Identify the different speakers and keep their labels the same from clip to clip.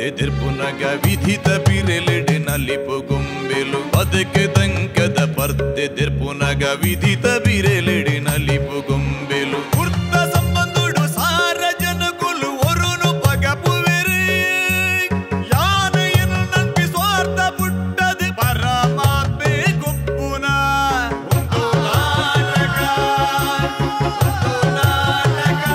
Speaker 1: ಪರ್ತೆ ದೆರ್ಪುನಗ ವಿಧಿತ ಬಿರೆಲೆಡೆ ನಲಿಪು ಗೊಂಬೆಲು ಬದುಕೆ ತಂಕದ ಪರ್ತೆ ದೆರ್ಪುನಗ ವಿಧಿತ ಬಿರೆಲೆಡೆ ನಲಿಪು ಗೊಂಬೆಲು ಕುರ್ತ ಸಂಬಂಧುಡು ಸಾರ ಜನಕುಲು ಒರುನು ಪಗಪುವೆರು ಯಾನೆಯನ್ನು ನಂಬಿ ಸ್ವಾರ್ಥ ಪುಟ್ಟದು ಪರಮಾತ್ಮೆ ಗುಪ್ಪುನ ಒಂದು ನಾಟಕ ಒಂದು ನಾಟಕ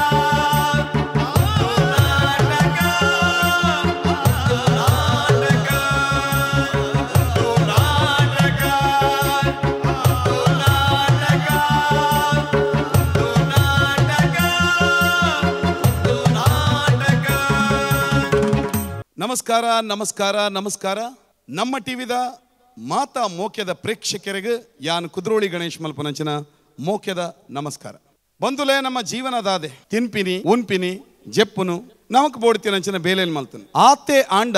Speaker 2: ನಮಸ್ಕಾರ ನಮಸ್ಕಾರ ನಮಸ್ಕಾರ. ನಮ್ಮ ಟಿವಿದ ಮಾತಾ ಮೋಕ್ಯದ ಪ್ರೇಕ್ಷಕರಿಗೆ ಯಾನ್ ಕುದ್ರೋಳಿ ಗಣೇಶ್ ಮಲ್ಪನಂಚಿನ ಮೋಕ್ಯದ ನಮಸ್ಕಾರ. ಬಂಧುಲೇ, ನಮ್ಮ ಜೀವನದಾದೆ ತಿನ್ಪಿನಿ ಉನ್ಪಿನಿ ಜೆಪ್ಪುನು ನಮಕ್ ಬೋಡ್ತಿನಂಚಿನ ಬೇಲೇನ್ ಮಲ್ತನು ಆತೆ ಆಂಡ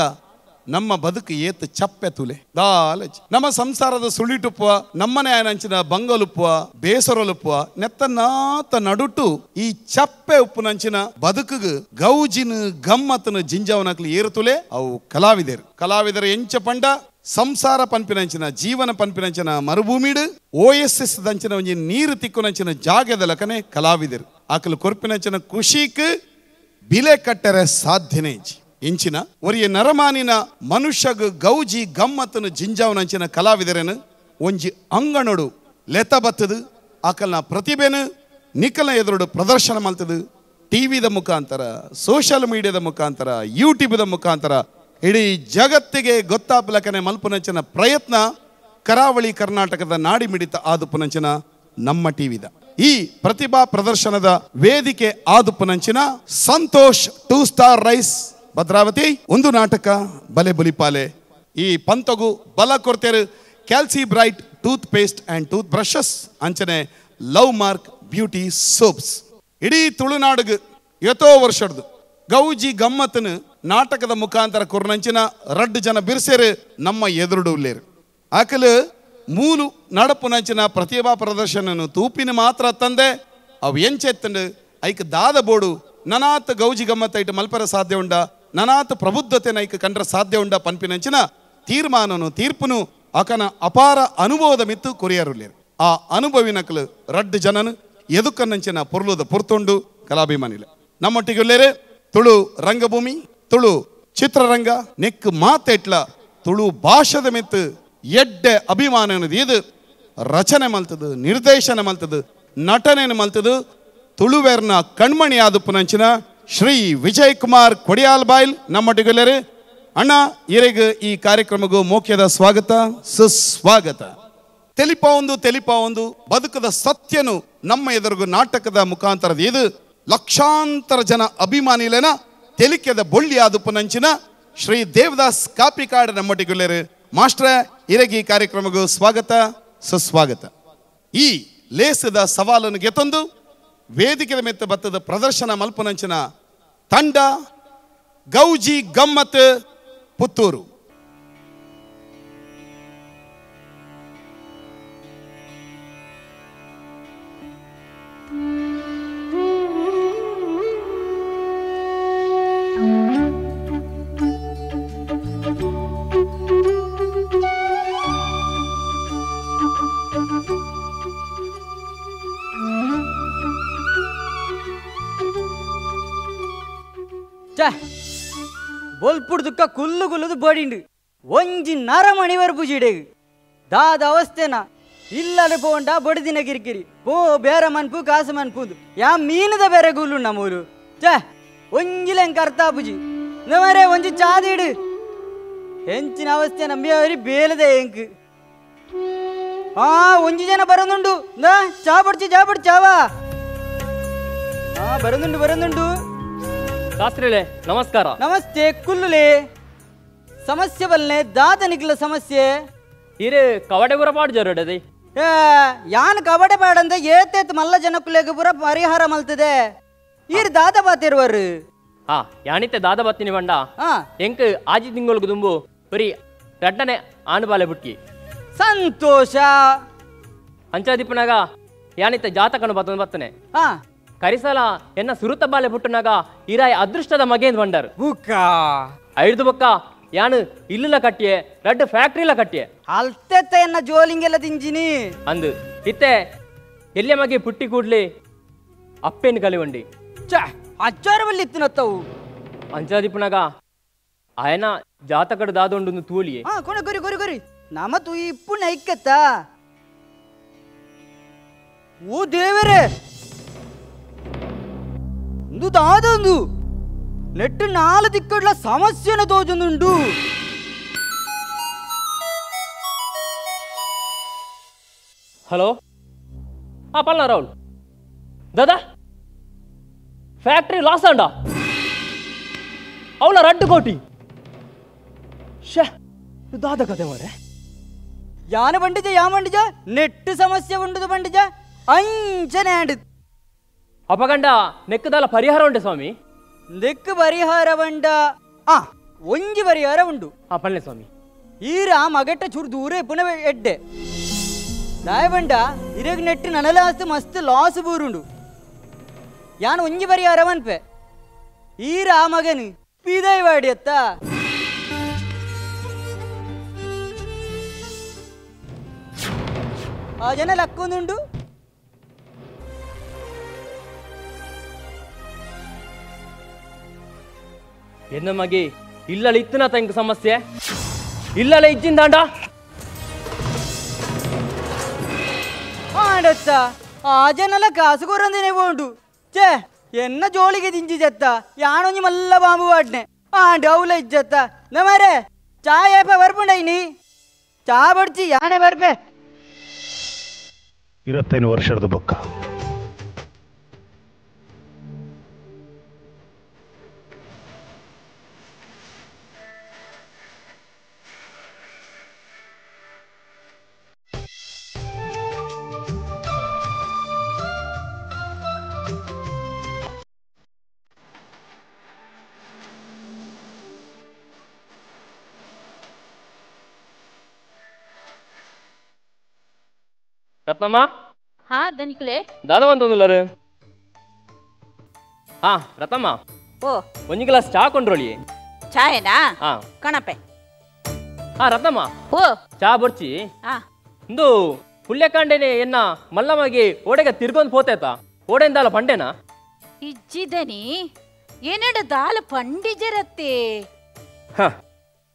Speaker 2: ನಮ್ಮ ಬದುಕು ಏತ್ ಚಪ್ಪೆ ತುಲೆ ದಾಲಜ್ ನಮ್ಮ ಸಂಸಾರದ ಸುಳಿಟುಪ್ಪುವ ನಮ್ಮನೆ ಆಯನಂಚಿನ ಬಂಗಲುಪ್ಪುವ ಬೇಸರಲುಪ್ಪುವ ನೆತ್ತನಾತ ನಡುಟು ಈ ಚಪ್ಪೆ ಉಪ್ಪುನಂಚಿನ ಬದುಕುಗು ಗೌಜಿನ ಗಮ್ಮತನ ಜಿಂಜವನಕ್ಲಿ ಏರುತುಲೆ ಅವು ಕಲಾವಿದರು. ಕಲಾವಿದರ ಎಂಚ ಪಂಡ ಸಂಸಾರ ಪನ್ಪಿನಂಚಿನ ಜೀವನ ಪನ್ಪಿನಂಚಿನ ಮರುಭೂಮಿಡು ಓಎಸ್ ಎಸ್ ದಂಚಿನ ಒಂಜಿ ನೀರು ತಿಕ್ಕುನಂಚಿನ ಜಾಗದ ಲಕನೆ ಕಲಾವಿದರು ಆಕಲು ಕೊರ್ಪಿನಂಚಿನ ಖುಷಿಕ್ ಬಿಲೆ ಕಟ್ಟರೆ ಸಾಧ್ಯನೇ ಇಂಚಿನ ಒರಿಯ ನರಮಾನಿನ ಮನುಷ್ಯಗ ಗೌಜಿ ಗಮ್ಮತನು ಜಿಂಜಾವನಂಚಿನ ಕಲಾವಿದರೇನು ಒಂಜಿ ಅಂಗಣೋಡು ಲೆತ ಬತ್ತದು ಆಕಲ್ನ ಪ್ರತಿಭೆನು ನಿಖಲ ಎದುರುಡು ಪ್ರದರ್ಶನ ಮಲ್ತದು. ಟಿವಿದ ಮುಖಾಂತರ, ಸೋಷಿಯಲ್ ಮೀಡಿಯಾದ ಮುಖಾಂತರ, ಯೂಟ್ಯೂಬ್ದ ಮುಖಾಂತರ ಇಡೀ ಜಗತ್ತಿಗೆ ಗೊತ್ತಾಪಲಕನೆ ಮಲ್ಪುನಂಚಿನ ಪ್ರಯತ್ನ ಕರಾವಳಿ ಕರ್ನಾಟಕದ ನಾಡಿ ಮಿಡಿತ ಆದುಪುನಂಚಿನ ನಮ್ಮ ಟಿವಿದ ಈ ಪ್ರತಿಭಾ ಪ್ರದರ್ಶನದ ವೇದಿಕೆ ಆದುಪುನಂಚಿನ ಸಂತೋಷ್ 2 ಸ್ಟಾರ್ ರೈಸ್ ಭದ್ರಾವತಿ ಒಂದು ನಾಟಕ ಬಲೆ ಬುಲಿಪಾಲೆ ಈ ಪಂತಗು ಬಲ ಕೊಡ್ತೇರು Calci Bright toothpaste and tooth brushes ಅಂಚನೆ love mark beauty soaps. ಇಡೀ ತುಳುನಾಡಿಗೆ ಎತೋ ವರ್ಷದ್ದು ಗೌಜಿ ಗಮ್ಮತನು ನಾಟಕದ ಮುಖಾಂತರ ಕೊರ್ನಂಚಿನ ರಡ್ಡು ಜನ ಬಿರ್ಸೇರು ನಮ್ಮ ಎದುರುಡು ಉಲ್ಲೇರು. ಆಕಲು ಮೂಲು ನಡಪುನಂಚಿನ ಪ್ರತಿಭಾ ಪ್ರದರ್ಶನನು ತೂಪಿನ ಮಾತ್ರ ತಂದೆ ಅವು ಎಂಚೆತ್ತಂಡು ಐಕ್ ದಾದ ಬೋಡು ನನಾತ್ ಗೌಜಿ ಗಮ್ಮತ್ತ ಇಟ್ಟು ಮಲ್ಪರ ಸಾಧ್ಯ ಉಂಡ ನನಾತ್ ಪ್ರಬುದ್ಧತೆ ನೈಕ್ ಕಂಡ್ರ ಸಾಧ್ಯ ಉಂಡ ಪನ್ಪಿನಂಚಿನ ತೀರ್ಮಾನನು ತೀರ್ಪುನು ಆಕನ ಅಪಾರ ಅನುಭವದ ಮಿತ್ತು ಕೊರಿಯರುಲ್ಲೇರು. ಆ ಅನುಭವಿನಕಲು ರಡ್ಡು ಜನನು ಎದುಕನ್ನಂಚಿನ ಪೊರ್ಲುದ ಪೊರ್ತುಂಡು ಕಲಾಭಿಮಾನಿಲೆ ನಮ್ಮೊಟ್ಟಿಗೆ ಉಲ್ಲೇರು. ತುಳು ರಂಗಭೂಮಿ, ತುಳು ಚಿತ್ರರಂಗ ನೆಕ್ ಮಾತೆಟ್ಲ ತುಳು ಭಾಷೆದ ಮಿತ್ತು ಎಡ್ಡೆ ಅಭಿಮಾನ ಇದು ರಚನೆ ಮಲ್ತದು, ನಿರ್ದೇಶನ ಮಲ್ತದು, ನಟನೆಯನ್ನು ಮಲ್ತದು ತುಳುವೇರ್ನ ಕಣ್ಮಣಿ ಆದುಪ್ಪುನಂಚಿನ ಶ್ರೀ ವಿಜಯ್ ಕುಮಾರ್ ಕೊಡಿಯಾಲ್ ಬಾಯ್ಲ್ ನಮ್ಮೊಟ್ಟಿಗೆ. ಅಣ್ಣ, ಇರೆಗ್ ಈ ಕಾರ್ಯಕ್ರಮಕ್ಕೂ ಮೋಕ್ಯದ ಸ್ವಾಗತ, ಸುಸ್ವಾಗತ. ತೆಲಿಪ ಒಂದು ತೆಲಿಪ ಒಂದು ಬದುಕದ ಸತ್ಯನು ನಮ್ಮ ಎದುರಿಗೂ ನಾಟಕದ ಮುಖಾಂತರದ ಇದು ಲಕ್ಷಾಂತರ ಜನ ಅಭಿಮಾನಿಲೇನ ತೆಲಿಕೆದ ಬೊಳ್ಳಿ ಆದುಪ್ಪುನಂಚಿನ ಶ್ರೀ ದೇವದಾಸ್ ಕಾಪಿಕಾಡ್ ನಮ್ಮೊಟ್ಟಿಗೆ. ಮಾಸ್ಟ್ರ, ಇರೆಗ್ ಈ ಕಾರ್ಯಕ್ರಮಕ್ಕೂ ಸ್ವಾಗತ, ಸುಸ್ವಾಗತ. ಈ ಲೇಸದ ಸವಾಲನ್ನು ಗೆತ್ತೊಂದು ವೇದಿಕೆದ ಮೆತ್ತ ಬತ್ತದ ಪ್ರದರ್ಶನ ಮಲ್ಪನಂಚಿನ ತಂಡ ಗೌಜಿ ಗಮ್ಮತ್ ಪುತ್ತೂರು.
Speaker 3: ಬೊಲ್ಪುಡ್ದುಕ್ಕ ಕುಲ್ಲು ಕುಲ್ಲುದು ಬಡಿಂಡು ಒಂಜಿ ನರಮಣಿ ಬರ್ಪುಜಿಡೆ ದಾದ ಅವಸ್ಥೆನ ಇಲ್ಲದೆ ಪೋಂಡ ಬಡದಿನ ಕಿರಿಕಿರಿ ಪೋ ಬೇರೆ ಮನ್ಪು ಕಾಸು ಮನ್ಪುಂದು ಯಾ ಮೀನದ ಬೇರೆ ಗುಲ್ಲು ನಮ್ಮೂರು ಚೇ ಒಂಜಿಲೆಂಕ ಅರ್ಥ ಆಪುಜಿ ಮರೆ ಒಂಜಿ ಚಾದಿಡು ಹೆಂಚಿನ ಅವಸ್ಥೆ ನಂಬಿಯವರಿ ಬೇಲದೆ ಎಂಕ್ ಆ ಒಂಜಿ ಜನ ಬರೋದುಂಡು ಚಾ ಬಡ್ಚಿ ಚಾ ಬಡ್ಚಿ ಚಾವಾ ಆ ಬರೋದುಂಡು ಬರೋದುಂಡು.
Speaker 4: ಶಾಸ್ತ್ರಿಲೇ ನಮಸ್ಕಾರ.
Speaker 3: ನಮಸ್ತೆ ಕುಲ್ಲುಲೇ. ಸಮಸ್ಯೆ ಬಲ್ಲೆ ದಾತನಿಕ್ಲ ಸಮಸ್ಯೆ
Speaker 4: ಇರೇ ಕವಡೆ ಪೂರ ಪಾಡು ಜರಡದೆ
Speaker 3: ಏ ಯಾನ್ ಕವಡೆ ಪಾಡಂದ ಏತೇತ್ ಮಲ್ಲ ಜನಕುಲೆಗ್ ಪೂರ ಪರಿಹಾರ ಮಲ್ತದೆ ಈರ್ ದಾದ ಬಾತಿರುವರು.
Speaker 4: ಹಾ ಯಾನಿತ್ತೆ ದಾದ ಬಾತಿನಿ ಬಂಡ ಎಂಕ್ ಆಜಿ ತಿಂಗಳಿಗೆ ದುಂಬು ಬರೀ ರಡ್ಡನೆ ಆಣು ಬಾಲೆ ಬುಟ್ಟಿ
Speaker 3: ಸಂತೋಷ
Speaker 4: ಅಂಚಾದಿಪ್ಪನಾಗ ಯಾನಿತ್ತೆ ಜಾತಕನು ಬತ್ತನ ಬತ್ತನೆ ಕರಿಸಲ ಎನ್ನ ಸುರುತ ಬಾಲೆ ಪುಟ್ಟನಾಗ ಇರಾಯ ಅದೃಷ್ಟದ ಮಗೇಂದ್ ಬಂಡರ್
Speaker 3: ಬುಕ್ಕಾ
Speaker 4: ಐದು ಬೊಕ್ಕ ಯಾನು ಇಲ್ಲುಲ ಕಟ್ಟಿಯೆ ರಡ್ಡು ಫ್ಯಾಕ್ಟ್ರಿಲ ಕಟ್ಟಿಯೆ
Speaker 3: ಅಲ್ತೆತ್ತ ಎನ್ನ ಜೋಲಿಂಗೆಲ್ಲ ತಿಂಜಿನಿ
Speaker 4: ಅಂದು ಇತ್ತೆ ಎಲ್ಲಿಯ ಮಗೆ ಪುಟ್ಟಿ ಕೂಡ್ಲಿ ಅಪ್ಪೇನು ಕಲಿವಂಡಿ
Speaker 3: ಚ ಅಚ್ಚಾರವಲ್ಲಿ ಇತ್ತಿನತ್ತವು
Speaker 4: ಅಂಚಾದಿಪ್ಪನಾಗ ಆಯನ ಜಾತಕಡು ದಾದೊಂಡು ತೂಲಿಯೆ
Speaker 3: ಹಾ ಕೊಣ ಗುರಿ ಗುರಿ ಗುರಿ ನಮ ತೂ ಇಪ್ಪು ನೈಕತ್ತ ಓ ದೇವರೇ ಒಂದು ದಾದೊಂದು ನೆಟ್ಟು ನಾಲು ದಿಕ್ಕಡ್ಲ ಸಮಸ್ಯೆನ ತೋಜೊಂದುಂಡು
Speaker 4: ಹಲೋ ಆ ಪಲ್ಲ ರಾಹುಲ್ ದಾದಾ ಫ್ಯಾಕ್ಟ್ರಿ ಲಾಸ್ ಅಂಡ ಅವಳ 2 ಕೋಟಿ ಶೇ ದಾದ ಕತೆ ಮಾರೆ
Speaker 3: ಯಾನ ಬಂಡಿಜ ಯಾ ಬಂಡಿಜ ನೆಟ್ಟು ಸಮಸ್ಯೆ ಉಂಡುದು ಬಂಡಿಜ ಅಂಚನೆ ಆಂಡ್
Speaker 4: ಅಪಗಂಡ ನೆಕ್ಕದಾಲ ಪರಿಹಾರ ಉಂಟೆ ಸ್ವಾಮಿ
Speaker 3: ನೆಕ್ಕು ಪರಿಹಾರ ಬಂಡ ಆ ಒಂಜಿ ಪರಿಹಾರ ಉಂಡು
Speaker 4: ಆ ಪಲ್ಲೆ ಸ್ವಾಮಿ
Speaker 3: ಈರ ಮಗಟ್ಟ ಚೂರು ದೂರ ಪುನಃ ಎಡ್ಡೆ ದಾಯ ಬಂಡ ಇರಗ್ ನೆಟ್ಟು ನನಲಾಸ್ತು ಮಸ್ತ್ ಲಾಸ್ ಬೂರುಂಡು ಯಾನ್ ಒಂಜಿ ಪರಿಹಾರ ಮನ್ಪೆ ಈರ ಆ ಮಗನು ಪಿದೈ ವಾಡಿಯತ್ತ ಆ ಜನ ಲಕ್ಕೊಂದುಂಡು
Speaker 4: ಎನ್ನ ಮಗಿ ಇಲ್ಲಳ ಇತ್ತನ ತಂಕ ಸಮಸ್ಯೆ ಇಲ್ಲಳ ಇಜ್ಜಿಂದಾಂಡ
Speaker 3: ಆಡತ್ತ ಆ ಜನಲ ಕಾಸು ಕೊರಂದಿನೇ ಬೋಂಡು ಛೇ ಎನ್ನ ಜೋಳಿಗೆ ತಿಂಚಿ ಜತ್ತ ಯಾನೊಂಜಿ ಮಲ್ಲ ಬಾಂಬು ವಾಡ್ನೆ ಆಂಡ್ ಅವಲ ಇಜ್ಜತ್ತ ನಮರೆ ಚಾ ಏಪ ಬರ್ಪುಂಡೈನಿ ಚಾ ಬಡ್ಚಿ ಯಾನೆ ಬರ್ಪೆ
Speaker 5: 25 ವರ್ಷದ ಬೊಕ್ಕ
Speaker 4: ರತ್ನಮ್ಮ
Speaker 6: ಹಾ ದನಿಕುಲೆ
Speaker 4: ದಾದ ಅಂತಂದುಲ್ಲರು ಹಾ ರತ್ನಮ್ಮ
Speaker 6: ಓ
Speaker 4: ಒಂಜಿ ಗ್ಲಾಸ್ ಚಾ ಕೊಂಡ್ರೋಳಿ
Speaker 6: ಚಾಯನಾ
Speaker 4: ಹಾ
Speaker 6: ಕಣಪೆ
Speaker 4: ಹಾ ರತ್ನಮ್ಮ
Speaker 6: ಓ
Speaker 4: ಚಾ ಬರ್ಚಿ
Speaker 6: ಹಾ
Speaker 4: ಇಂದು ಪುಲ್ಯಕಾಂಡೇನೆ ಎನ್ನ ಮಲ್ಲಮ್ಮಗೆ ಓಡೆಗ ತಿರ್ಗೊಂದು ಪೋತೇತ ಓಡೆಂದಾಲ ಪಂಡೇನಾ
Speaker 6: ಇಜ್ಜಿದನಿ ಏನೇಡ ದಾಲ ಪಂಡಿಜರತ್ತೆ
Speaker 4: ಹ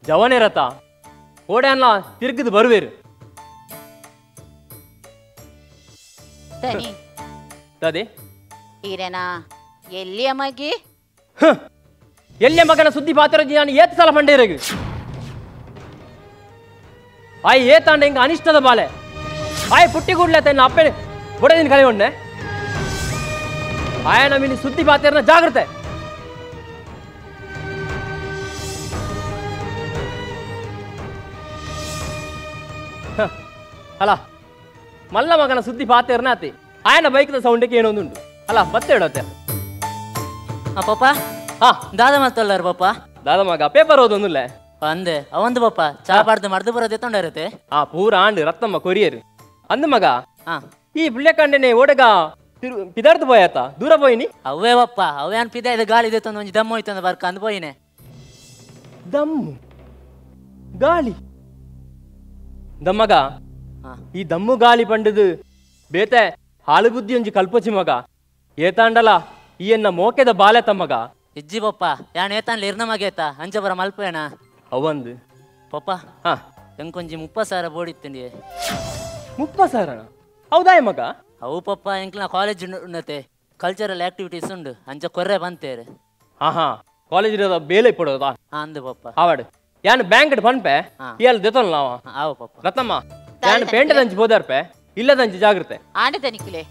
Speaker 4: ಜವನೇ ರತ ಓಡೆ ಅನ್ನ ತಿರ್ಗದು ಬರುವೇರು
Speaker 6: ದನಿ
Speaker 4: ದಾದಿ
Speaker 6: ಈರೇನಾ ಎಲ್ಲಿಯ ಮಗಿ
Speaker 4: ಎಲ್ಲಿಯ ಮಗನ ಸುದ್ದಿ ಪಾತ್ರ ನಾನು ಏತ್ ಸಲ ಪಂಡೇರಗು ಆಯ್ ಏತಾಂಡ ಹಿಂಗ ಅನಿಷ್ಟದ ಬಾಲೆ ಆಯ್ ಪುಟ್ಟಿ ಕೂಡ್ಲೆ ತನ್ನ ಅಪ್ಪೆ ಬೊಡದಿನ ಕಲೆ ಉಂಡೆ ಆಯ ನಮಿನಿ ಸುದ್ದಿ ಪಾತ್ರನ ಜಾಗ್ರತೆ ಅಲ್ಲ ಮಲ್ಲ ಮಗನ ಸುದ್ದಿ ಪಾತೇರ್ನ ಆತಿ ಆಯನ ಬೈಕ್ದ ಸೌಂಡಕ್ಕೆ ಏನೊಂದುಂಟು ಅಲ್ಲ ಮತ್ತೆ ಹೇಳತ್ತೆ
Speaker 7: ಆ ಪಾಪ
Speaker 4: ಹಾ
Speaker 7: ದಾದ ಮಾತಲ್ಲರು ಪಾಪ
Speaker 4: ದಾದ ಮಗ ಪೇಪರ್ ಓದೊಂದುಲ್ಲ
Speaker 7: ಅಂದೆ ಅವಂದು ಪಾಪ ಚಾ ಪಾಡ್ದು ಮರ್ದು ಬರೋದೆ ತೊಂಡರತೆ
Speaker 4: ಆ ಪೂರ ಆಂಡ್ ರತ್ನಮ್ಮ ಕೊರಿಯರ್ ಅಂದ ಮಗ
Speaker 7: ಹಾ
Speaker 4: ಈ ಪುಳ್ಯಕಾಂಡೆನೆ ಓಡಗ ಪಿದಾರ್ದು ಪೋಯಾತ ದೂರ ಪೋಯಿನಿ
Speaker 7: ಅವೇ ಪಪ್ಪ ಅವೇ ಅನ್ ಪಿದ ಇದು ಗಾಳಿ ಇದೆ ಒಂಜಿ ದಮ್ಮು ಹೋಯ್ತಂದ ಬರ್ಕ ಅಂದ್ ಪೋಯಿನೆ
Speaker 4: ದಮ್ಮು ಗಾಳಿ ದಮ್ಮಗ ಈ ದಮ್ಮು ಗಾಳಿ ಪಂಡದು ಬೇತೆ ಹಾಳು ಬುದ್ಧಿ ಒಂಜಿ ಕಲ್ಪಚಿ ಮಗ ಏತಾಂಡಲ ಈ ಎನ್ನ ಮೋಕೆದ ಬಾಲೆ ತಮ್ಮಗ
Speaker 7: ಇಜ್ಜಿ ಪಪ್ಪ ಯಾನ್ ಏತಾನ್ಲ ಇರ್ನ ಮಗೇತ ಅಂಚ ಬರ ಮಲ್ಪೇಣ
Speaker 4: ಅವಂದು
Speaker 7: ಪಪ್ಪ
Speaker 4: ಹಾ
Speaker 7: ಎಂಕೊಂಜಿ 30,000 ಬೋಡಿತ್ತಂಡಿ
Speaker 4: 30,000 ಹೌದಾಯ ಮಗ
Speaker 7: ಅವು ಪಪ್ಪ ಎಂಕ್ಲ ಕಾಲೇಜ್ ಉನ್ನತೆ ಕಲ್ಚರಲ್ ಆಕ್ಟಿವಿಟೀಸ್ ಉಂಡು ಅಂಚ ಕೊರ್ರೆ ಬಂತೇರು
Speaker 4: ಹಾ ಹಾ ಕಾಲೇಜ್ ಬೇಲೆ ಪಡೋದಾ
Speaker 7: ಅಂದು ಪಪ್ಪ
Speaker 4: ಆವಾಡು ಯಾನ್ ಬ್ಯಾಂಕ್ ಪನ್ಪೆ ಇಯಾಲ್ ದೆತೊಲ್ ನಾವ
Speaker 7: ಆವ ಪಪ್ಪ
Speaker 4: ರತ್ನಮ್ಮ ಯಾನ್ ಪೇಂಟದಂಚಿ ಬೋದಾರ್ಪೆ ಇಲ್ಲದಂಚಿ ಜಾಗ್ರತೆ
Speaker 6: ಆಂಡದನಿಕುಲೆ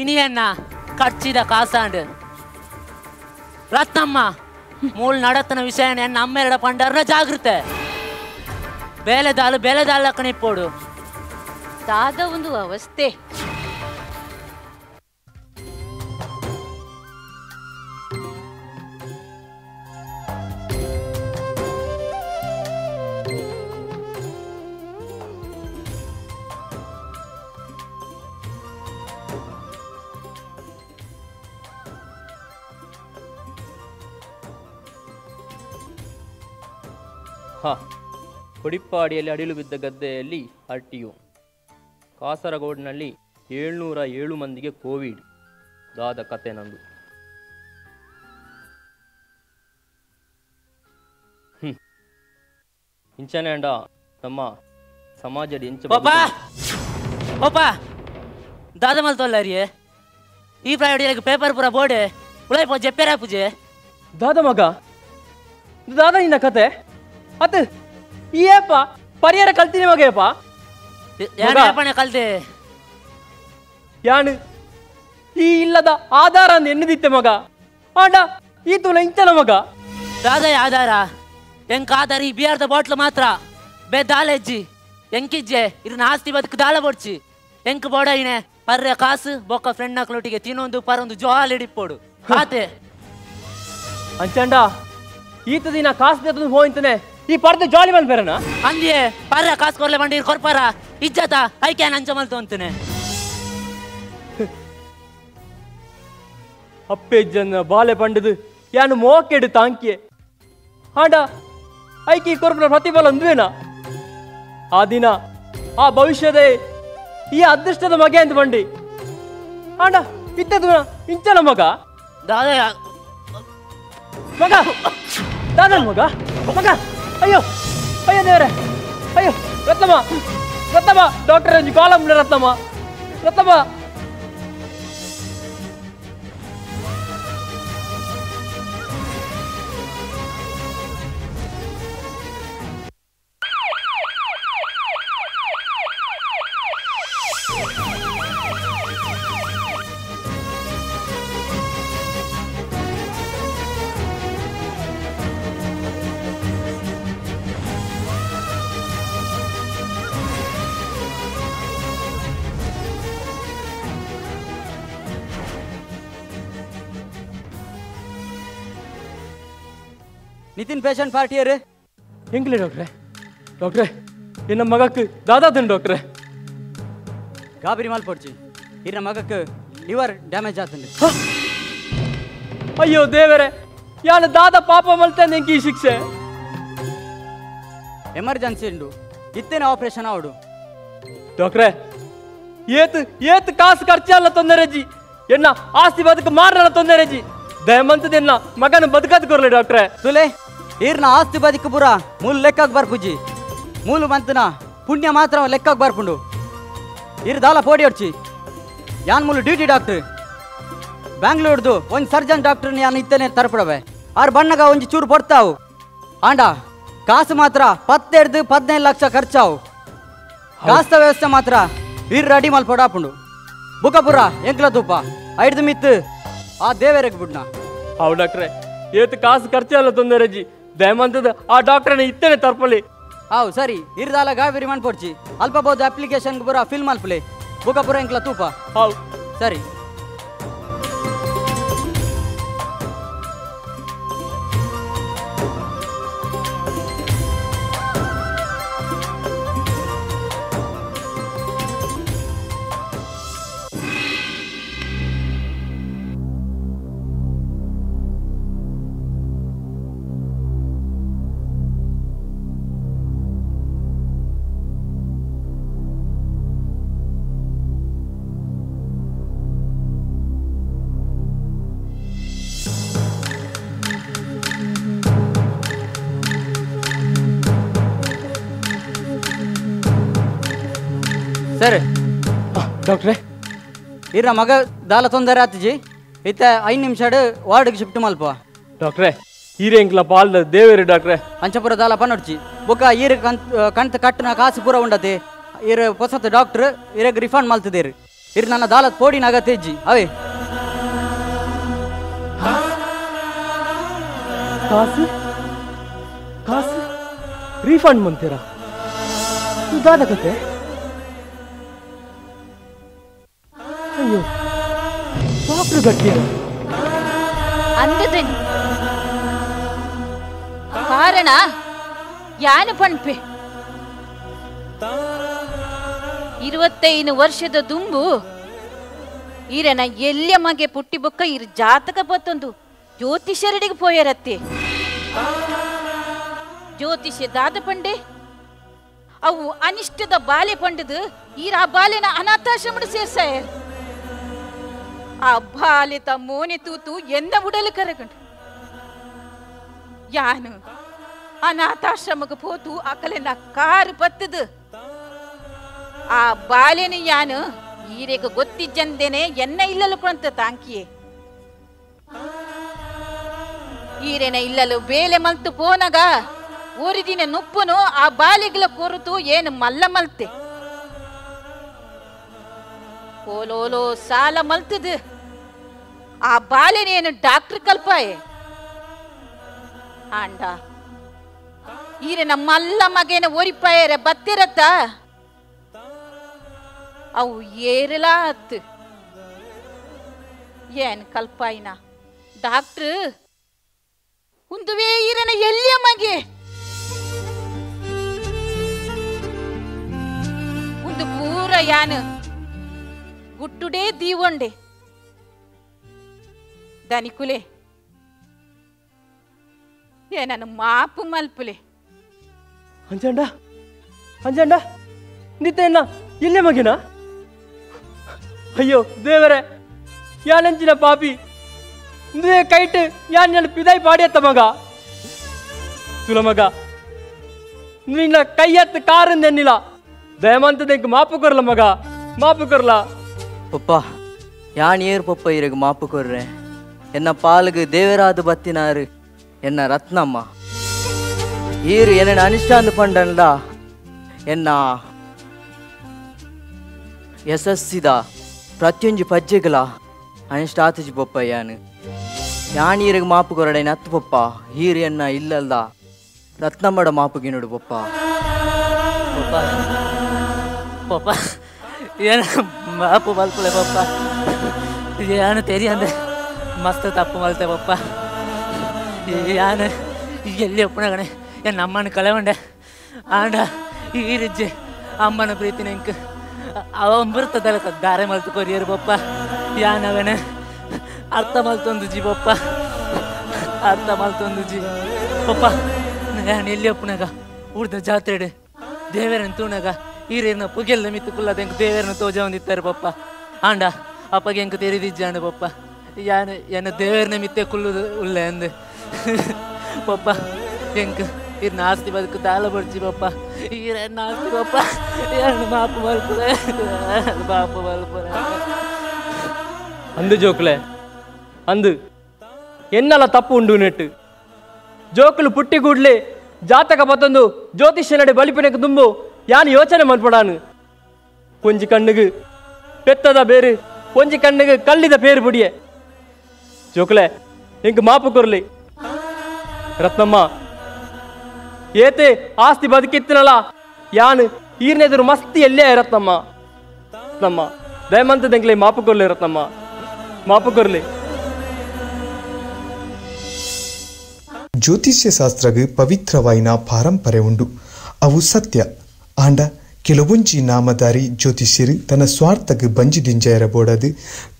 Speaker 7: ಇನಿಯನ್ನ ಕಚ್ಚಿದ ಕಾಸಾಂಡ್ ರತ್ನಮ್ಮ ಮೂಲ ನಡತನ ವಿಷಯ ಎನ್ನ ಅಮ್ಮೆರಡ ಪಂಡರ್ನ ಜಾಗೃತೆ ಬೇಲೆದಾಳು ಬೇಲೆದಾಳ ಕಣಿಪೋಡು
Speaker 6: ದಾದ ಒಂದು ಅವಸ್ಥೆ
Speaker 4: ಹಾಂ, ಕೊಡಿಪ್ಪಾಡಿಯಲ್ಲಿ ಅಡಿಲು ಬಿದ್ದ ಗದ್ದೆಯಲ್ಲಿ ಆರ್.ಟಿ.ಒ. ಕಾಸರಗೋಡಿನಲ್ಲಿ 707 ಮಂದಿಗೆ ಕೋವಿಡ್. ದಾದ ಕತೆ ನಂದು. ಇಂಚನೆ ಅಂಡ ನಮ್ಮ ಸಮಾಜದ ಇಂಚ.
Speaker 7: ಪಪ್ಪ ಪಪ್ಪ ದಾದ ಮಲ್ತೊಲ್ಲರಿಯೇ ಈ ಪ್ರಾಯ ಪೇಪರ್ ಪೂರ ಬೋರ್ಡೆ ಉಳೈಪೋ ಜೆಪ್ಪೆರ ಪೂಜೆ.
Speaker 4: ದಾದ ಮಗ, ದಾದ ನಿನ್ನ ಕತೆ ಅತ್ ಏಪ ಪರಿಹಾರ ಕಲ್ತೀನಿ ಮಗೇಪ.
Speaker 7: ಕಲ್ತೆ
Speaker 4: ಯಾನು ಈ ಇಲ್ಲದ ಆಧಾರ ಎನ್ನುದಿತ್ತೆ ಮಗ. ಆಂಡ ಈ ತುಲ ಇಂಚನ ಮಗ.
Speaker 7: ದಾದ ಆಧಾರ ಎಂಕ ಆಧಾರ ಈ ಬಿಯರ್ದ ಬಾಟ್ಲ್ ಮಾತ್ರ ಬೇ ದಾಲೆಜ್ಜಿ ಎಂಕಿಜ್ಜೆ ಇರನ್ನ ಆಸ್ತಿ ಬದುಕು ದಾಲ ಬೋಡ್ಚಿ ಎಂಕ್ ಬೋಡ ಇನೆ ಪರ್ರೆ ಕಾಸು ಬೊಕ್ಕ ಫ್ರೆಂಡ್ ನಕ್ಲೊಟ್ಟಿಗೆ ತಿನ್ನೊಂದು ಪರೊಂದು ಜೋಲ್ ಹಿಡಿಪೋಡು ಆತೆ.
Speaker 4: ಅಂಚಂಡ ಈತ ದಿನ ಕಾಸು ದೇತಂದು ಹೋಯಿಂತಾನೆ ಈ ಪರ್ದೆ ಜಾಲಿ ಮಲ್ಪೆರನ
Speaker 7: ಅಂದಿಯೇ ಪರ್ರೆ ಕಾಸು ಕೊರ್ಲೆ ಬಂಡಿ ಕೊರ್ಪಾರ ಇಜ್ಜತ ಐಕ್ಯಾನ್ ಅಂಚ ಮಲ್ತು ಅಂತಾನೆ.
Speaker 4: ಅಪ್ಪೆಜ್ಜನ್ನ ಬಾಲೆ ಪಂಡದು ಯಾನು ಮೋಕೆಡು ತಾಂಕಿಯೆ ಆಂಡ ಐಕಿ ಕೊರ್ಪುನ ಪ್ರತಿಫಲ ಅಂದ್ವೇನಾ? ಆ ದಿನ ಆ ಭವಿಷ್ಯದ ಈ ಅದೃಷ್ಟದ ಮಗ ಅಂತ ಬಂಡಿ ಆಂಡ ಇತ್ತದು ಇಂಚನ ಮಗ.
Speaker 7: ದಾದ
Speaker 4: ಮಗ, ದಾದನ ಮಗ ಮಗ. ಅಯ್ಯೋ ಅಯ್ಯೋ ದೇವರೇ, ಅಯ್ಯೋ ರತ್ನಮ್ಮ ರತ್ನಮ್ಮ, ಡಾಕ್ಟರ್ ಒಂಜಿ ಕಾಲಮ್ ರತ್ನಮ್ಮ ರತ್ನಮ್ಮ.
Speaker 3: ನಿತಿನ್ ಪೇಷಂಟ್ ಪಾರ್ಟಿಯರು
Speaker 4: ಎಂಗ್ಲೇ ಡಾಕ್ಟ್ರೆ? ಡಾಕ್ಟ್ರೆ ಎನ್ನ ಮಗಕ್ಕೆ ದಾದಾದನ್ ಡಾಕ್ಟ್ರೆ.
Speaker 3: ಗಾಬರಿ ಮಲ್ಪೊಡ್ಚಿ, ಇನ್ನ ಮಗಕ್ಕೆ ಲಿವರ್ ಡ್ಯಾಮೇಜ್ ಆತಂಡು.
Speaker 4: ಅಯ್ಯೋ ದೇವರೇ, ಯಾನು ದಾದ ಪಾಪ ಮಲ್ತೇನೆ ಎಂಕಿ ಈ ಶಿಕ್ಷೆ.
Speaker 3: ಎಮರ್ಜೆನ್ಸಿ ಉಂಡು, ಇತ್ತೇನೆ ಆಪರೇಷನ್ ಆವಡು.
Speaker 4: ಡಾಕ್ಟ್ರೆ ಏತ್ ಏತ್ ಕಾಸು ಖರ್ಚಲ್ಲ ತೊಂದರೆಜಿ, ಎನ್ನ ಆಸ್ತಿ ಬದುಕು ಮಾರಲ್ಲ ತೊಂದರೆಜಿ, ದಯಮಂತದೆನ್ನ ಮಗನ ಬದುಕದ್ ಕೊರ್ಲೆ ಡಾಕ್ಟ್ರೆ.
Speaker 3: ತುಲೆ ಈರ್ನ ಆಸ್ತಿ ಬದುಕು ಪೂರ ಮೂಲು ಲೆಕ್ಕಾಗ್ ಬರ್ಪುಜಿ, ಮೂಲು ಮಂತನ ಪುಣ್ಯ ಮಾತ್ರ ಲೆಕ್ಕಾಗ್ ಬರ್ಪುಂಡು. ಇರ್ ದಾಲ ಪೋಡಿ ಹೊಡ್ಚಿ ಯಾನ್ ಮೂಲು ಡ್ಯೂಟಿ ಡಾಕ್ಟ್ರ್ ಬ್ಯಾಂಗ್ಳೂರ್ದು ಒಂಜಿ ಸರ್ಜನ್ ಡಾಕ್ಟರ್ ಯಾನ್ ಇತ್ತನೆ ತರ್ಪಡವೆ. ಆರ್ ಬಣ್ಣಗ ಒಂಜಿ ಚೂರು ಪೊಡ್ತಾವು, ಆಂಡ ಕಾಸು ಮಾತ್ರ 10 15 ಲಕ್ಷ ಖರ್ಚಾವು. ಕಾಸ್ತ ವ್ಯವಸ್ಥೆ ಮಾತ್ರ ಇರ್ ರೆಡಿ ಮಲ್ಪೊಡಾಪುಂಡು. ಬುಕಪುರ ಎಂಕ್ಲ ತೂಪ ಐಡ್ದು ಮಿತ್ತು ಆ ದೇವರೆಗ್ ಬುಡ್ನ.
Speaker 4: How ಡಾಕ್ಟ್ರೆ ಏತ್ ಕಾಸು ಖರ್ಚಲ್ಲ ತೊಂದರೆಜಿ, ದಯಮಂತದ ಆ ಡಾಕ್ಟರ್ನ ಇತ್ತನೆ ತರ್ಪಲಿ.
Speaker 3: How ಸರಿ, ಇರ್ದಾಲ ಗಾಬರಿ ಮನ್ಪೊಡ್ಚಿ, ಅಲ್ಪ ಬಹುದು ಅಪ್ಲಿಕೇಶನ್ ಪೂರ ಫಿಲ್ ಮಲ್ಪಲೆ. ಬುಕಪುರ ಎಂಕ್ಲ ತೂಪ.
Speaker 4: How
Speaker 3: ಸರಿ. ಸರ್
Speaker 4: ಡಾಕ್ಟ್ರೆ
Speaker 3: ಇರ ಮಗ ದಾಲ ತೊಂದರೆ ಆತಿಜಿ, ಇತ್ತ 5 ನಿಮಿಷ ವಾರ್ಡ್ಗೆ ಶಿಫ್ಟ್ ಮಲ್ಪ.
Speaker 4: ಡಾಕ್ಟ್ರೆ ಈರೆಂಕ್ಲ ಪಾಲ್ದ ದೇವೇರಿ ಡಾಕ್ಟ್ರೆ.
Speaker 3: ಅಂಚಪುರ ದಾಲ ಪನ್ನೊಡ್ಚಿ ಬೊಕ್ಕ ಈರ್ ಕಂತ ಕಟ್ಟನ ಕಾಸು ಪೂರ ಉಂಡತೆ. ಇರ್ ಹೊಸತ ಡಾಕ್ಟ್ರ್ ಇರಗ್ ರಿಫಂಡ್ ಮಲ್ತದೇರು. ಇರ್ ನನ್ನ ದಾಲತ್ ಪೋಡಿನ ಅಗತ್ಯ ಅವೇ.
Speaker 4: ಕಾಸು ಕಾಸು ರೀಫಂಡ್ ಮಂತೀರಾ? ದಾದ ಕತೆ. ಅಯ್ಯೋ ಡಾಕ್ಟ್ರು ಗಟ್ಟಿಯ
Speaker 6: ಅಂದದನಿ ಕಾರಣ ಯಾನು ಪಣ್ಪೆ. 25 ವರ್ಷದ ದುಂಬು ಈರನ ಎಲ್ಲಿಯ ಮಗೆ ಪುಟ್ಟಿ ಬೊಕ್ಕ ಇರ್ ಜಾತಕ ಬತ್ತೊಂದು ಜ್ಯೋತಿಷರಡಿಗೆ ಪೋಯರತ್ತೆ. ಜ್ಯೋತಿಷ್ಯ ದಾದ ಪಂಡೆ ಅವು ಅನಿಷ್ಟದ ಬಾಲೆ ಪಂಡದು ಈರ ಆ ಬಾಲೆನ ಅನಾಥಾಶ್ರಮಡು ಸೇರ್ಸಾಯ. ಆ ಬಾಲೆ ತಮ್ಮೋನೆ ತೂತು ಎಂದ ಉಡಲು ಕರಗಂಡು ಯಾನು ಅನಾಥಾಶ್ರಮಕ್ಕೆ ಪೋತು ಅಕಲೆನ ಕಾರು ಪತ್ತದು ಆ ಬಾಲೆನ ಯಾನು ಈರೆಗ ಗೊತ್ತಿಜ್ಜಂದೇನೆ ಎನ್ನ ಇಲ್ಲಲು ಕೊಂತ ತಾಂಕಿಯೇ. ಈರೆನ ಇಲ್ಲಲು ಬೇಲೆ ಮಲ್ತು ಪೋನಗ ಊರಿದಿನ ನುಪ್ಪುನು ಆ ಬಾಲೆಗಳ ಕೊರತು ಏನು ಮಲ್ಲ ಮಲ್ತೆ ಓಲೋಲೋ ಸಾಲ ಮಲ್ತದು ಆ ಬಾಲೆನೇನು ಡಾಕ್ಟರ್ ಕಲ್ಪಾಯೆ. ಆಂಡ ಈರೆನ ಮಲ್ಲ ಮಗೇನ ಒರಿಪಾಯರ ಬತ್ತಿರತ್ತ ಅವು ಏರಲಾ ಅತ್ತು ಏನ್ ಕಲ್ಪಾಯಿನ ಡಾಕ್ಟ್ರು ಉಂದುವೇ ಈರನ ಎಲ್ಲಿಯ ಮಗೆ ಒಂದು ಪೂರ ಯಾನು ಗುಟ್ಟುಡೇ ದೀವೊಂಡೆ ದನಿಕುಲೆ ಏನನು ಮಾಪು ಮಲ್ಪುಲೆ.
Speaker 4: ಅಂಜಂಡ ಅಂಜಂಡ ನಿತ್ತೆನ್ನ ಇಲ್ಲೇ ಮಗಿನ? ಅಯ್ಯೋ ದೇವರೇ, ಯಾನಂಚಿನ ಪಾಪಿ ಇಂದುವೆ ಕೈಟ್ ಯಾನ್ ಪಿದಾಯಿ ಪಾಡಿಯತ್ತ ಮಗ ತುಲ ಮಗ ನಿನ್ನ ಕೈಯತ್ತ ಕಾರಂದೆನ್ನಿಲ್ಲ ದಯಮಂತದಂಕ ಮಾಪು ಕೊರ್ಲ ಮಗ, ಮಾಪು ಕೊರ್ಲ.
Speaker 3: ಪಪ್ಪ ಯಾನ್ ಏರ್ ಪಪ್ಪ ಇರಗ ಮಾಪು ಕೊರ್ರೆ. ಎನ್ನ ಪಾಲ್ಗು ದೇವರಾದ ಬತ್ತಿನಾರು ಎನ್ನ ರತ್ನಮ್ಮ ಈರು ಎನ್ನ ಅನಿಷ್ಟಾಂದು ಪಂಡನ್ಲ ಎನ್ನ ಯಶಸ್ಸಿದ ಪ್ರತಿಯೊಂಜಿ ಪಜ್ಜೆಗಳ ಅನಿಷ್ಟ ಆತಜಿ ಪಪ್ಪ ಯಾನು ಯಾನ್ ಈರಗ ಮಾಪು ಕೊರಡೆ ನತ್ತು ಪಪ್ಪ ಈರು ಎನ್ನ ಇಲ್ಲಲ್ದ ರತ್ನಮ್ಮಡ ಮಾಪುಗಿನುಡು ಪಪ್ಪ.
Speaker 7: ಪಪ್ಪ ಪಪ್ಪ ಏನು ಮಾಪು ಮಲ್ಪುಲೆ ಪಪ್ಪ, ಏನು ತೆರಿಯಂದೆ ಮಸ್ತ್ ತಪ್ಪು ಮಲ್ತೆ ಪಪ್ಪ. ಯಾನು ಎಲ್ಲಿ ಒಪ್ಪಣಗಣೆ ಏನು ಅಮ್ಮನ ಕಳೆವಂಡೆ ಆಂಡ ಈರಿಜ್ಜೆ ಅಮ್ಮನ ಪ್ರೀತಿನ ಇಂಕ್ ಅವ ಅಮೃತದಲ್ಲ ದಾರೆ ಮಲ್ತು ಕೊರಿಯರು ಪಪ್ಪ. ಯಾನವನೆ ಅರ್ಥ ಮಲ್ತೊಂದು ಜಿ ಪಪ್ಪ, ಅರ್ಥ ಮಲ್ತೊಂದು ಜಿ ಪಪ್ಪ. ನಾನು ಎಲ್ಲಿ ಒಪ್ಪಣಗ ಊರ್ದ ಜಾತ್ರೆಡೆ ದೇವರನ್ನು ತೂಣಗ ಈರೇನ ಪುಗೆಲ್ಲ ಮಿತ್ತು ಕುಲ್ಲದ ಎಂಕ್ ದೇವರನ್ನು ತೋಜ ಹೊಂದಿತ್ತಾರೆ ಪಪ್ಪ. ಆಂಡ ಅಪ್ಪಗೆ ಎಂಕ್ ತೆರಿದಿಜ್ಜಾಂಡ ಪಪ್ಪ ಯಾನು ಎನ್ನ ದೇವರನ್ನ ಮಿತ್ತೆ ಕುಲ್ಲುದು ಉಳ್ಳೆ ಅಂದೆ ಪಪ್ಪ. ಎಂಕ್ ಇರ್ನ ಆಸ್ತಿ ಬದುಕು ದಾಲ ಬಡ್ಜಿ ಪಪ್ಪ, ಈರನ್ನ ಆಸ್ತಿ ಪಪ್ಪ ಯಾನು ಮಾಪು ಮಲ್ಪುಲೆ ಮಾಪು ಮಲ್ಪುಲೆ.
Speaker 4: ಅಂದು ಜೋಕ್ಲೆ ಅಂದು ಎನ್ನಲ ತಪ್ಪು ಉಂಡು ನೆಟ್ಟು ಜೋಕುಲು ಪುಟ್ಟಿ ಕೂಡ್ಲೆ ಜಾತಕ ಪತ್ತೊಂದು ಜ್ಯೋತಿಷ್ಯ ನಡೆ ಬಲಿಪಿನಕ್ಕೆ ತುಂಬು ಯಾನು ಯೋಚನೆ ಮಲ್ಪಡಾನು. ಒಂಜಿ ಕಣ್ಣಿಗೆ ಪೆತ್ತದ ಬೇರು, ಒಂಜಿ ಕಣ್ಣಿಗೆ ಕಲ್ಲಿದ ಪೇರು ಪುಡಿಯೆ. ಜೋಕುಲೆ ಇಂಕ್ ಮಾಪು ಕೊರ್ಲಿ ರತ್ನಮ್ಮ. ಏತೆ ಆಸ್ತಿ ಬದುಕಿತ್ತನಲ್ಲ ಯಾನು ಈರ್ನೆದುರು ಮಸ್ತಿ ಎಲ್ಲೇ ರತ್ನಮ್ಮ. ರತ್ನಮ್ಮ ದಯಮಂತದಂಗ್ಲೆ ಮಾಪು ಕೊರ್ಲಿ ರತ್ನಮ್ಮ, ಮಾಪು ಕೊರ್ಲಿ.
Speaker 5: ಜ್ಯೋತಿಷ್ಯ ಶಾಸ್ತ್ರಗ್ ಪವಿತ್ರವಾಯಿನ ಪಾರಂಪರೆ ಉಂಡು, ಅವು ಸತ್ಯ. ಆಂಡ ಕೆಲವೊಂಜಿ ನಾಮಧಾರಿ ಜ್ಯೋತಿಷ್ಯರು ತನ್ನ ಸ್ವಾರ್ಥಕ್ಕೆ ಬಂಜಿ ದಿಂಜಯರ ಬೋಡದು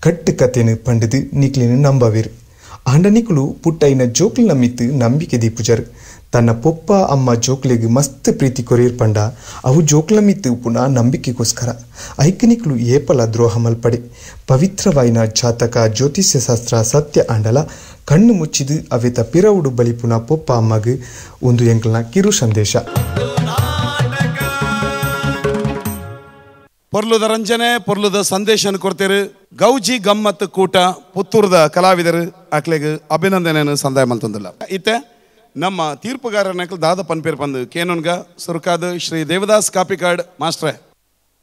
Speaker 5: ಕಟ್ಟು ಕತೆನು ಪಂಡದು ನಿಕ್ಲಿನ ನಂಬವಿರು. ಆಂಡ ನಿಕ್ಲು ಪುಟ್ಟೈನ ಜೋಕ್ಲಿನ ಮಿತ್ತು ನಂಬಿಕೆ ದೀಪುಜರು. ತನ್ನ ಪೊಪ್ಪ ಅಮ್ಮ ಜೋಕ್ಲಿಗೆ ಮಸ್ತ್ ಪ್ರೀತಿ ಕೊರಿಯರ್ ಪಂಡ ಅವು ಜೋಕ್ಲ ಮಿತ್ತು ಪುನಃ ನಂಬಿಕೆಗೋಸ್ಕರ ಐಕನಿಕ್ಲು ಏಪಲ ದ್ರೋಹ ಮಲ್ಪಡೆ. ಪವಿತ್ರವಾಯಿನ ಜಾತಕ ಜ್ಯೋತಿಷ್ಯ ಶಾಸ್ತ್ರ ಸತ್ಯ ಆಂಡಲ ಕಣ್ಣು ಮುಚ್ಚಿದು ಅವೆತ ಪಿರವುಡು ಬಲಿ ಪುನಃ ಪೊಪ್ಪ ಅಮ್ಮಗ್ ಒಂದು ಎಂಕ್ಲನ ಕಿರು ಸಂದೇಶ.
Speaker 2: ಪೊರ್ಲುದ ರಂಜನೆ ಪೊರ್ಲುದ ಸಂದೇಶನ ಕೊಡ್ತೇರು ಗೌಜಿ ಗಮ್ಮತ್ ಕೂಟ ಪುತ್ತೂರದ ಕಲಾವಿದರು ಅಕ್ಲೆಗ್ ಅಭಿನಂದನೆಯನ್ನು ಸಂದಾಯ ಮಲ್ತೊಂದಿಲ್ಲ. ಇತ್ತೆ ನಮ್ಮ ತೀರ್ಪುಗಾರನ ದಾದ ಪನ್ಪೇರ್ ಪಂದು ಕೇನೊನ್ಗ ಸುರುಕಾದ ಶ್ರೀ ದೇವದಾಸ್ ಕಾಪಿಕಾಡ್ ಮಾಸ್ಟ್ರೆ.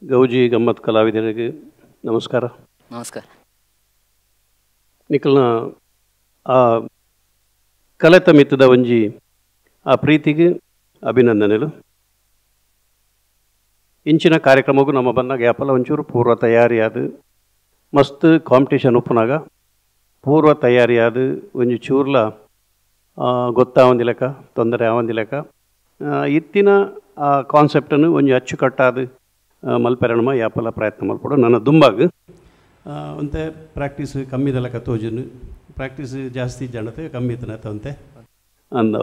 Speaker 8: ಗೌಜಿ ಗಮ್ಮತ್ ಕಲಾವಿದರಿಗೆ ನಮಸ್ಕಾರ.
Speaker 7: ನಮಸ್ಕಾರ.
Speaker 8: ನಿಖಲ್ನ ಆ ಕಲೆತ ಮಿತ್ತದ ಒಂಜಿ ಆ ಪ್ರೀತಿಗೆ ಅಭಿನಂದನೆಲು. ಇಂಚಿನ ಕಾರ್ಯಕ್ರಮಕ್ಕೂ ನಮ್ಮ ಬಂದಾಗ ಯಾಪಲ್ಲ ಒಂಚೂರು ಪೂರ್ವ ತಯಾರಿಯಾದ ಮಸ್ತ್ ಕಾಂಪಿಟೇಷನ್ ಉಪ್ಪುನಾಗ ಪೂರ್ವ ತಯಾರಿಯಾದ ಒಂಜಿ ಚೂರ್ಲ ಗೊತ್ತಾವಂದಿಲೆಕ್ಕ ತೊಂದರೆ ಆವಂದಿಲೆಕ್ಕ ಇತ್ತಿನ ಆ ಕಾನ್ಸೆಪ್ಟನ್ನು ಒಂಜಿ ಅಚ್ಚುಕಟ್ಟಾದ ಮಲ್ಪೆರಣಮ ಯಾಪಲ್ಲ ಪ್ರಯತ್ನ ಮಲ್ಪಡು. ನನ್ನ ದುಂಬಾಗ ಒಂತೆ ಪ್ರಾಕ್ಟೀಸ್ ಕಮ್ಮಿದೆಲಕ್ಕ ತೋಜನು ಪ್ರಾಕ್ಟೀಸ್ ಜಾಸ್ತಿ ಜನತೆ ಕಮ್ಮಿ ಇತ್ತನಂತೆ ಅಂದ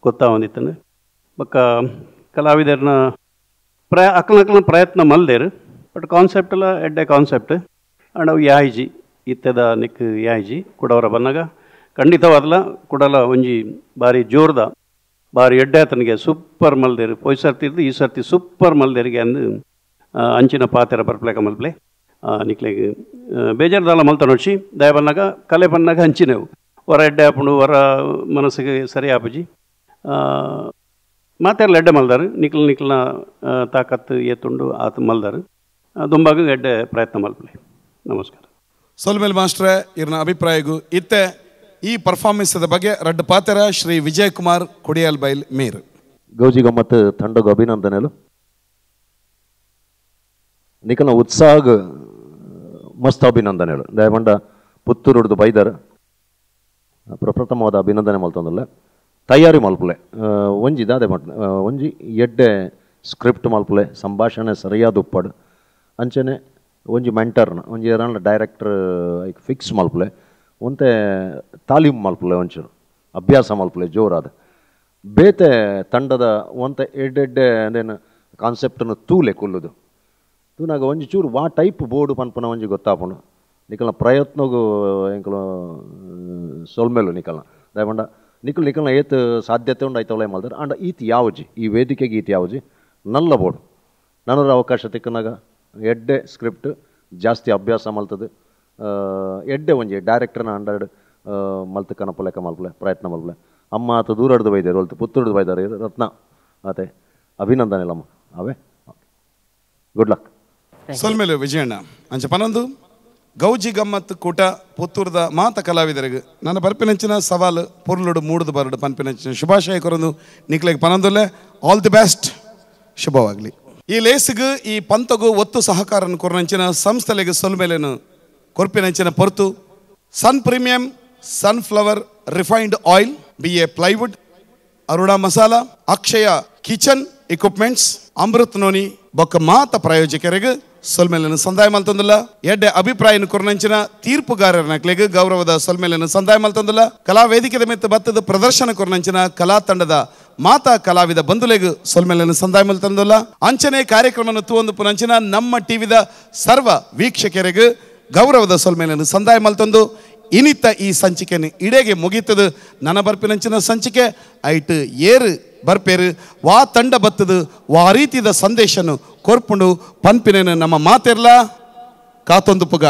Speaker 8: ಗೊತ್ತಾವಂದಿತ್ತನು. ಬೊಕ್ಕ ಕಲಾವಿದರ್ನ ಅಕ್ಲನಕ್ಲನ ಪ್ರಯತ್ನ ಮಲ್ದೇರು ಬಟ್ ಕಾನ್ಸೆಪ್ಟೆಲ್ಲ ಎಡ್ಡೆ ಕಾನ್ಸೆಪ್ಟ್ ಆಂಡ್ ಅವು ಯಾಯಿಜಿ ಇತ್ತೆದ ನಿಕ್ ಯಾಯಿಜಿ ಕುಡವರ ಬನ್ನಗ ಖಂಡಿತವಾದಲ ಕುಡಲ ಒಂಜಿ ಬಾರಿ ಜೋರ್ದ ಬಾರಿ ಎಡ್ಡೆ ಆತನಿಗೆ ಸೂಪರ್ ಮಲ್ದೇರು ಪೋಯ್ ಸರ್ತಿ ಇದ್ದು ಈ ಸರ್ತಿ ಸೂಪರ್ ಮಲ್ದೇರಿಗೆ ಅಂದು ಅಂಚಿನ ಪಾತೆರ ಬರ್ಪ್ಲೇಕ ಮಲ್ಪ್ಲೆ ನಿಕ್ಲೆಗ್ ಬೇಜಾರ್ದಾಲ ಮಲ್ತ ನೋಡ್ಸಿ ದಯ ಬನ್ನಾಗ ಕಲೆ ಬನ್ನಾಗ ಹಂಚಿನೆವು ಹೊರ ಎಡ್ಡೆ ಆಪುಂಡು ಹೊರ ಮನಸ್ಸಿಗೆ ಸರಿ ಆಪುಜಿ ಮಾತೆರ್ಲ ಎಡ್ಡೆ ಮಲ್ದಾರು ನಿಕ್ಲ ನಿಕ್ಲನ ತಾಕತ್ತು ಏತುಂಡು ಆತ ಮಲ್ದಾರು ದುಂಬಾಗ ಎಡ್ಡೆ ಪ್ರಯತ್ನ ಮಲ್ಪಲೆ. ನಮಸ್ಕಾರ.
Speaker 2: ಸೊಲ್ಮೇಲ್ ಮಾಸ್ಟ್ರೆ ಇರ್ನ ಅಭಿಪ್ರಾಯಗೂ ಇತ್ತೆ ಈ ಪರ್ಫಾರ್ಮೆನ್ಸ್ ಬಗ್ಗೆ ರಡ್ಡು ಪಾತೆರ ಶ್ರೀ ವಿಜಯ್ ಕುಮಾರ್ ಕೊಡಿಯಾಲ್ ಬೈಲ್ ಮೇರ್.
Speaker 9: ಗೌಜಿ ಗಮ್ಮತ್ ತಂಡಗು ಅಭಿನಂದನೆಲು. ನಿಕಲ್ನ ಉತ್ಸಾಹ ಮಸ್ತ್ ಅಭಿನಂದನೆಗಳು. ದಯಮಂಡ ಪುತ್ತೂರುಡ್ದು ಬೈದರ್ ಪ್ರಪ್ರಥಮವಾದ ಅಭಿನಂದನೆ ಮಲ್ತೊಂದಲ್ಲ. ತಯಾರಿ ಮಲ್ಪುಲೆ ಒಂಜಿ ದಾದೆ ಮಟ್ ಒಂಜಿ ಎಡ್ಡೆ ಸ್ಕ್ರಿಪ್ಟ್ ಮಲ್ಪುಲೆ, ಸಂಭಾಷಣೆ ಸರಿಯಾದ ಉಪ್ಪಡು, ಅಂಚನೆ ಒಂಜಿ ಮೆಂಟರ್ನ ಒಂಜಿ ಏರಾಂಡ ಡೈರೆಕ್ಟರ್ ಐಕ್ ಫಿಕ್ಸ್ ಮಲ್ಪುಲೆ, ಒಂತೆ ತಾಲೀಮ್ ಮಲ್ಪುಲೆ, ಒಂಚೂರು ಅಭ್ಯಾಸ ಮಲ್ಪುಲೆ ಜೋರಾದ ಬೇತೆ ತಂಡದ ಒಂತೆ ಎಡ್ಡೆಡ್ಡೆ ಅಂದೇನು ಕಾನ್ಸೆಪ್ಟನ್ನು ತೂಲೆ ಕುಲ್ಲುದು ತೂನಾಗ ಒಂಜಿ ಚೂರು ವಾ ಟೈಪ್ ಬೋರ್ಡು ಪನ್ಪುನ ಒಂಜಿ ಗೊತ್ತಾಪುಂಡು. ನಿಕಲ್ನ ಪ್ರಯತ್ನಗೂ ಎಂಕಲು ಸೊಲ್ಮೇಲು ನಿಕಲ್ನ ದಯಪಂಡ ನಿಕಲ್ ನಿಕಲ್ನ ಏತ್ ಸಾಧ್ಯತೆ ಉಂಡು ಐತವಳೆ ಮಲ್ದಾರೆ. ಆಂಡ ಈತ್ ಯಾವಜಿ ಈ ವೇದಿಕೆಗೆ ಈತ್ ಯಾವಜಿ ನಲ್ಲ ಬೋರ್ಡು ನನರ ಅವಕಾಶ ತಿಕ್ಕನಾಗ ಎಡ್ಡೆ ಸ್ಕ್ರಿಪ್ಟ್ ಜಾಸ್ತಿ ಅಭ್ಯಾಸ ಮಲ್ತದೆ ಎಡ್ಡೆ ಒಂಜಿ ಡೈರೆಕ್ಟರ್ನ ಅಂಡರ್ಡ್ ಮಲ್ತು ಕನಪುಲೆಕ ಮಲ್ಪಲೆ ಪ್ರಯತ್ನ ಮಲ್ಪಲೆ. ಅಮ್ಮ ಆತ ದೂರಡ್ದು ಬೈದಾರೆ ಒಲ್ತು ಪುತ್ತೂರ್ದು ಬೈದಾರೆ ರತ್ನ ಆತೆ ಅಭಿನಂದನೆ ಅಮ್ಮ ಅವೇ ಗುಡ್ ಲಕ್.
Speaker 2: ಸೊಲ್ಮೇಲೆ ವಿಜಯಣ್ಣ ಅಂಚ ಪನೊಂದು ಗೌಜಿ ಗಮ್ಮತ್ ಕೂಟ ಪುತ್ತೂರ್ದ ಮಾತ ಕಲಾವಿದರಿಗೆ ನನ್ನ ಬರ್ಪಿನಂಚಿನ ಸವಾಲು ಪೊರ್ಲುಡು ಮೂಡುದು ಬರಡು ಪನ್ಪಿನಂಚಿನ ಶುಭಾಶಯ ಕೊರೊಂದು ನಿಕ್ಲೆಗ್ ಪನೊಂದುಲ್ಲೆ. All the best, ಶುಭವಾಗಲಿ. ಈ ಲೇಸಿಗೆ ಈ ಪಂತಗೂ ಒತ್ತು ಸಹಕಾರ ಕೊರನಂಚಿನ ಸಂಸ್ಥೆಲೆಗೆ ಸೊಲ್ಮೇಲೇನು ಕೊರ್ಪಿನಂಚಿನ ಪೊರ್ತು Sun premium sunflower refined oil, B A plywood, Aruna masala, Akshaya kitchen equipments, Amrit noni ಬೊಕ್ಕ ಮಾತ ಪ್ರಾಯೋಜಕರಿಗೆ ಸೊಲ್ಮೇಲನ್ನು ಸಂದಾಯ ಮಲ್ತೊಂದುಲ್ಲ. ಎಡ್ಡೆ ಅಭಿಪ್ರಾಯನ ಕೊರನಂಚಿನ ತೀರ್ಪುಗಾರರ ನಕ್ಲೆಗ್ ಗೌರವದ ಸೊಲ್ಮೇಲನ್ನು ಸಂದಾಯ ಮಲ್ತೊಂದುಲ್ಲ. ಕಲಾ ವೇದಿಕೆದ ಮಿತ್ತ ಬತ್ತದ ಪ್ರದರ್ಶನ ಕೊರನಂಚಿನ ಕಲಾ ತಂಡದ ಮಾತಾ ಕಲಾವಿದ ಬಂಧುಲೆಗ್ ಸೊಲ್ಮೇಲನ್ನು ಸಂದಾಯ ಮಲ್ತೊಂದುಲ್ಲ. ಅಂಚನೆ ಕಾರ್ಯಕ್ರಮವನ್ನು ತೂವೊಂದು ಪುನಂಚಿನ ನಮ್ಮ ಟಿವಿದ ಸರ್ವ ವೀಕ್ಷಕರಿಗೆ ಗೌರವದ ಸೊಲ್ಮೇಲನ್ನು ಸಂದಾಯ ಮಲ್ತೊಂದು ಇನಿತ ಈ ಸಂಚಿಕೆಯನ್ನು ಇಡೆಗೆ ಮುಗೀತದು. ನನ್ನ ಬರ್ಪಿನಂಚಿನ ಸಂಚಿಕೆ ಐಟ್ ಏರು ಬರ್ಪೇರು ವಾ ತಂಡ ಬತ್ತದು ವಾ ರೀತಿದ ಸಂದೇಶನು ಕೊರ್ಪುಂಡು ಪನ್ಪಿನೇನು ನಮ್ಮ ಮಾತಿರ್ಲ ಕಾತೊಂದು ಪುಗ.